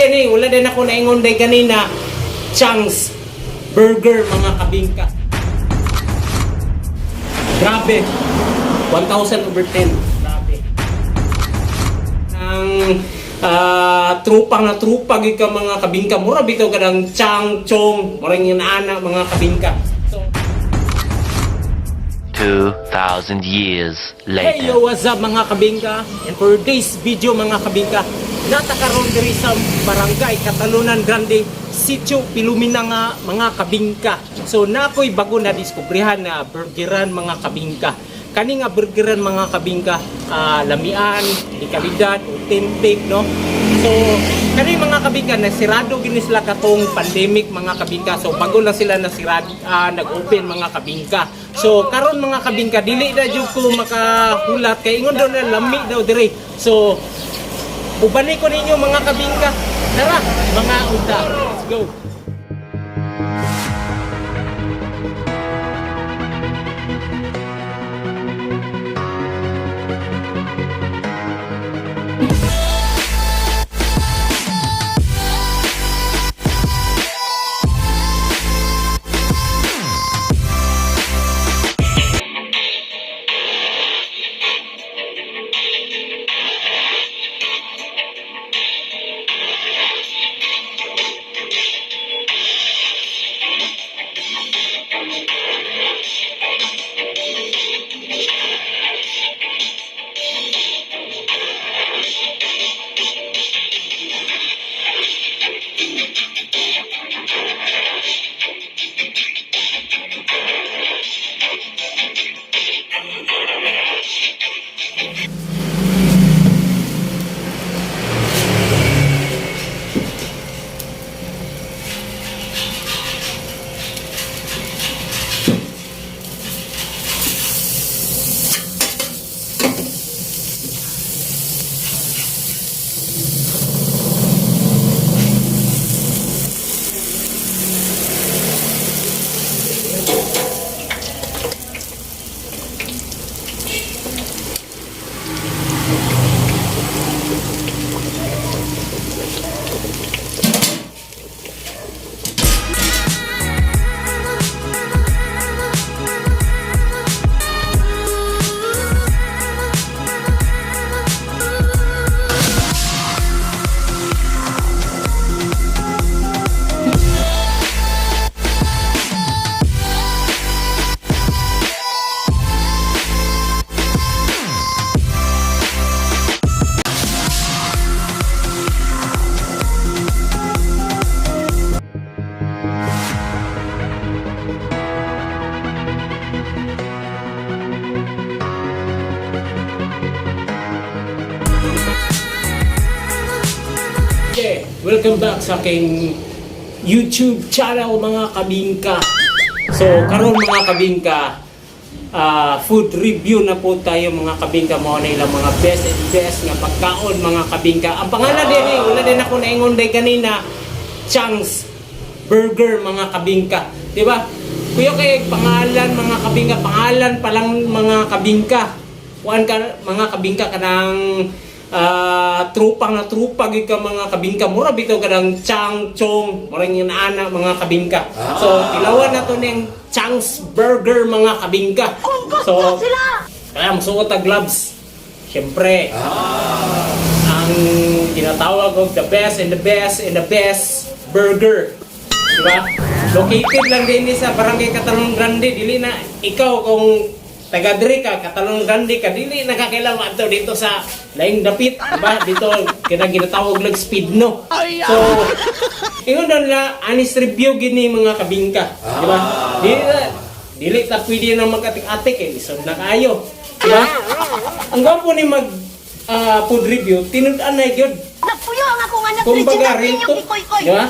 din eh, wala din ako naingon day kanina, Chang's Burger, mga kabingka. Grabe. 1,000 over 10. Grabe. Ang trupang na trupa gyud ka, mga kabingka, mura bitaw ka ng chang chong, mura yung ana, mga kabingka. So, 2,000 years Hey later. yo, what's up, mga kabingka? And for this video, mga kabingka, natakaroon diri sa Barangay Catalunan Grande, Sitio Pilumina nga, mga kabingka. So nakoy bago na diskubrihan na burgeran, mga kabingka. Kani nga burgeran, mga kabingka, lamian, di kalidad, authentic, no? So kani, mga kabingka, nasirado gini sila katong pandemic, mga kabingka. So bago lang sila nasirado, nag-open, mga kabingka. So karon, mga kabingka, dili na jud ko makahulat kay ingon daw na lami daw dire. So ubani ko ninyo, mga kabingka. Tara, mga unta. Let's go. Okay, welcome back sa aking YouTube channel, mga kabingka. So, karon, mga kabingka, food review na po tayo, mga kabingka, mo na ilang mga best and best nga pagkaon, mga kabingka. Ang pangalan din eh, wala din ako naingon day kanina, Chang's Burger, mga kabingka. Di ba? Kuya kay pangalan, mga kabingka, pangalan pa lang, mga kabingka. Kuan ka, mga kabingka, kanang trupang na trupa gyud ka, mga kabingka, mura bitaw ka ng chang chong, mura yung ana, mga kabingka. So tilawan na to ning Chang's Burger, mga kabingka. So kaya musuot og gloves syempre, ang tinatawag og the best and the best and the best burger. Di ba? Located lang din ni sa Barangay Catalon Grande. Dili na ikaw kung taga diri ka, Catalon Grande ka, dili na ka kailangan adto dito sa laing dapit, di ba? Dito kina ginatawag lag speed, no. So, ingon daw nila, honest review gini, mga kabingka, di ba? Dili na dili ta pwede na mag-atik-atik eh, lisod na kaayo. Di ba? Ang gwapo ni mag food review, tinud-an na gyud. Nagpuyo ang akong anak, Kumbaga, Regina, real inyong talk. ikoy-koy. Di ba?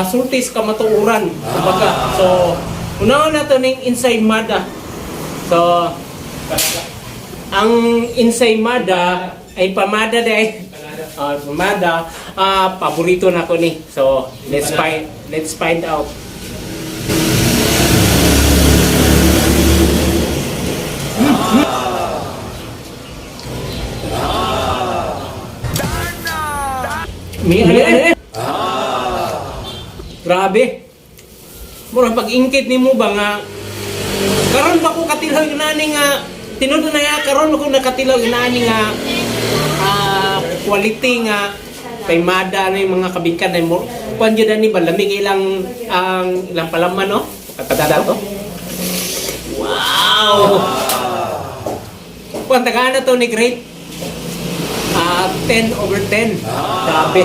Sultis kamatuuran. Kumbaga. So, unahan na to ning ensaymada. So, ang ensaymada ay pamada day. Pamada. Paborito na ko ni. So, let's find out. Mi ano eh? Grabe. Mura pag-ingkit nimo ba nga karon pa ko katilaw inani nga tinud na ya karon ko nakatilaw inani nga quality nga kay mada na yung mga kabingkan na mo kuan jud ani ba lamig ilang ang ilang palaman, no? Katada to. Wow, kuan tagaan na to ni great 10 over 10. Grabe.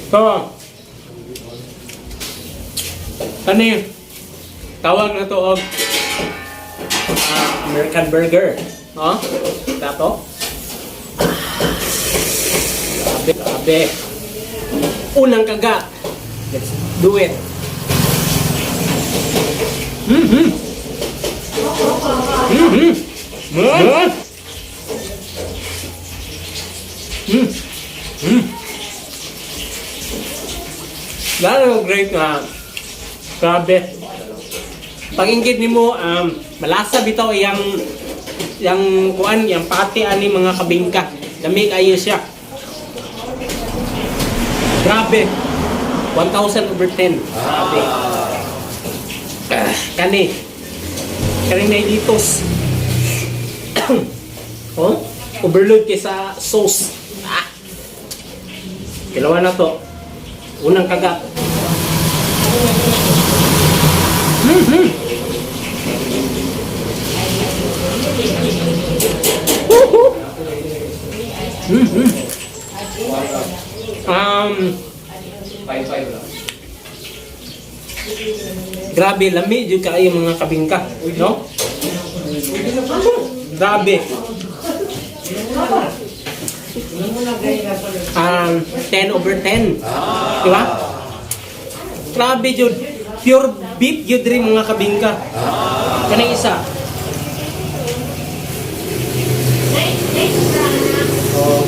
So kani tawag na to og American burger, no? Tato. Grabe, grabe. Unang kagat. Let's do it. Lalo great nga. Grabe. Pag-inggit nimo malasa bitaw iyang yang kuan, yang pati ani mga kabingka. Lami kayo siya. Grabe. 1,000 over 10. Grabe. Ah, kani. Kani na litos. Oh, overload kay sa sauce. Ah. Kilawan na to. Unang kagat. Woohoo! Grabe, lami jud kaayo mga kabingka, no? Grabe. 10 over 10. Di ba? Grabe jud. Pure beef jud rin mga kabingka. Kanang isa. Oh.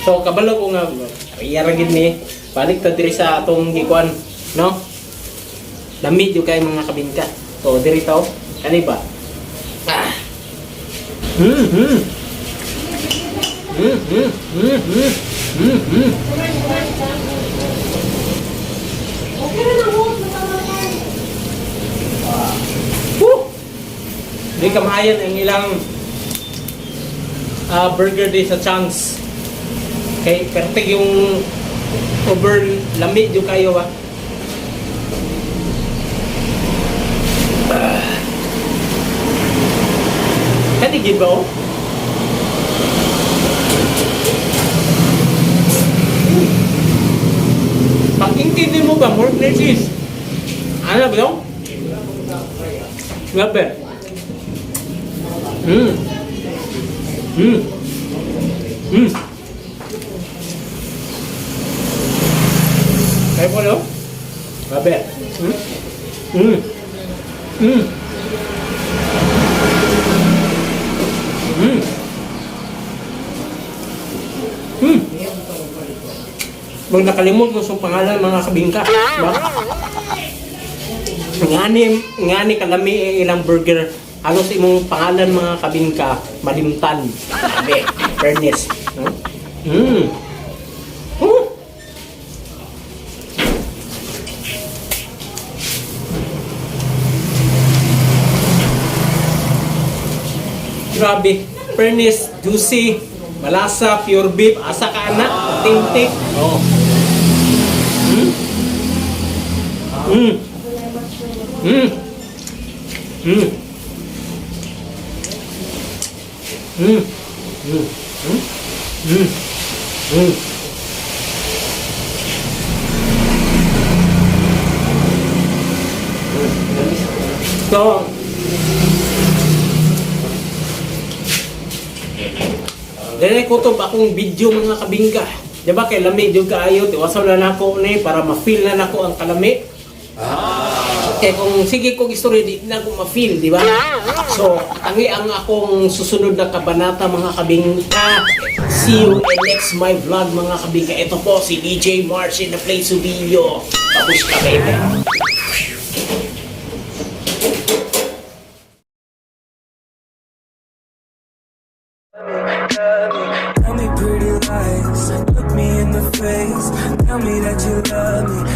So kabalo ko nga iya ra gid ni. Balik ta diri sa atong gikuan, no? Lami jud kay mga kabingka. So diri taw, kani ba? Ah. Woo! Di kamayan ang ilang burger day sa Chang's. Kay pertig yung over lami jud kayo ba. Ah. Kani gid ba, oh? Pag intindi mo ba, more cheese. Ano ba yun? Grabe. Kaya po, no? Grabe. Pag nakalimot ko sa pangalan mga kabingka. Ba? Ngani, ngani kalami eh, ilang burger. Halos imong pangalan mga kabingka, malimtan. Grabe. Fairness. No? Oh. Grabe. Fairness, juicy, malasa, pure beef, asa ka na, authentic. Oh. So, dili kutob akong video mga kabingka. Di ba kay lami jud kaayo, tiwasaw na nako ni para ma-feel na nako ang kalami. Kay kung sige kong istorya di na ko ma-feel, di ba? So, tangi ang akong susunod na kabanata mga kabingka. See you in next my vlog mga kabingka. Ito po si DJ Mars in the place Subillo. Tapos ka, baby. Tell me pretty lies, look me in the face. Tell me that you love me.